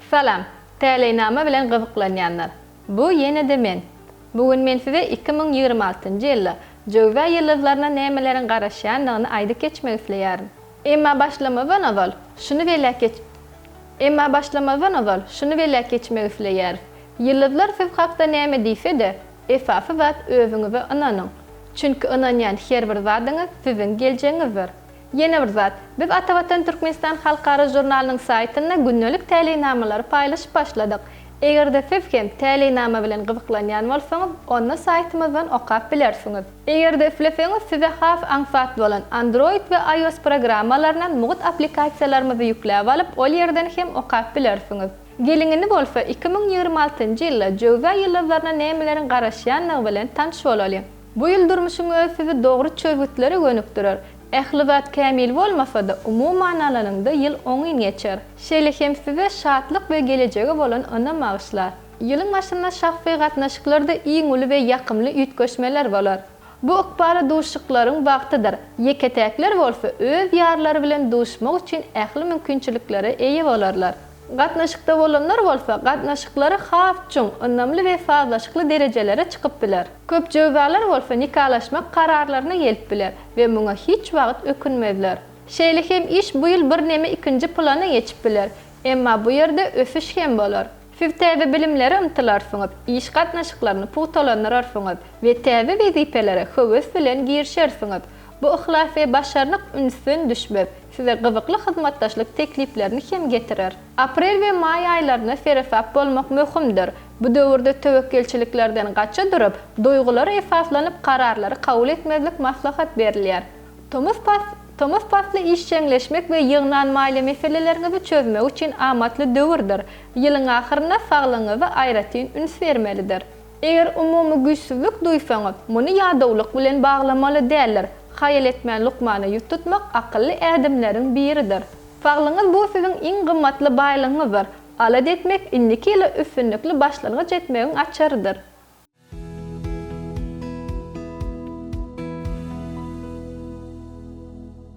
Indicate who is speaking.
Speaker 1: Salam, täleýnama bilen gyzyklanýanlar! Bu ýene-de men. Bu gün men size 2026-njy ýylda Jöwza ýyldyzlaryna nämeleriň garaşýandygyny aýdyp geçmek isleýärin. Emma başlamazdan ozal, şuny belläp geç Emma başlamazdan ozal, şuny belläp geçmek isleýäris. Ýyldyzlar siz hakda näme diýse-de, esasy zat özüňize ynanyň. Çünki ynanýan her bir zadyňyz siziň geljegiňizdir. Ýene bir zat, biz Atavatan Türkmenistan halkara žurnalynyň saýtynda gündelik täleýnamalary paýlaşyp başladyk. Eger-de siz hem täleýnama bilen gyzyklanýan bolsaňyz, onda saýtymyzdan okap bilersiňiz. Eger-de isleseňiz size has aňsat bolan Android we iOS programmalaryndan mugt applikasiýalarymyzy ýükläp alyp ol ýerden hem okap bilersiňiz. Geliň indi bolsa 2026-njy ýylda Jöwza ýyldyzlaryna nämeleriň garaşýandygy bilen tanyş bolalyň. Bu ýyl durmuşyň özi sizi dogry çözgütlere gönükdirer. Ähli zat kämil bolmasa-da, umuman alanyňda ýyl oňyn geçer. Şeýle hem size şatlyk we gelejege bolan ynam bagyşlar. Ýylyň başynda şahsy gatnaşyklarda iň uly we ýakymly üýtgeşmeler bolar. Bu ykbaly duşuşyklaryň wagtydyr. Ýeke-täkler bolsa öz ýarlary bilen duşmak üçin ähli mümkinçiliklere eýe bolarlar. Gatnaşykda bolanlar bolsa gatnaşyklary has çuň, ynamly we sazlaşykly derejelere çykyp biler. Köp jöwzalar bolsa nikalaşmak kararlaryna gelip biler we muňa hiç wagt ökünmezler. Şeýle hem iş bu ýyl birneme ikinji plana geçip biler. Emma bu ýerde ösüş hem bolar. Siz täze bilimlere ymtylarsyňyz, iş gatnaşyklaryny pugtalandyrarsyňyz we täze wezipelere höwes bilen girişersiňiz. Bu yhlas we başarnyk ünsden düşmez, size gyzykly hyzmatdaşlyk tekliplerini hem getirer. Aprel we maý aýlarynda seresap bolmak möhümdir. Bu döwürde töwekgelçiliklerden gaça durup, duýgulara esaslanyp kararlary kabul etmezlik maslahat berilýär. Tomus Tomus pasly işjeňleşmek we ýygnan maliýe meseleleriňizi çözmek üçin amatly döwürdir. Ýylyň ahyrynda saglygyňyza aýratyn üns bermelidir. Eger umumy güýçsüzlik duýsaňyz, muny ýadawlyk bilen baglamaly däldir. Haýal etmän lukmana ýüz tutmak akylly ädimleriň biridir. Saglygyňyz bu siziň iň gymmatly baýlygyňyzdyr. Alada etmek indiki ýyla üstünlikli başlangyç etmegiň açarydyr.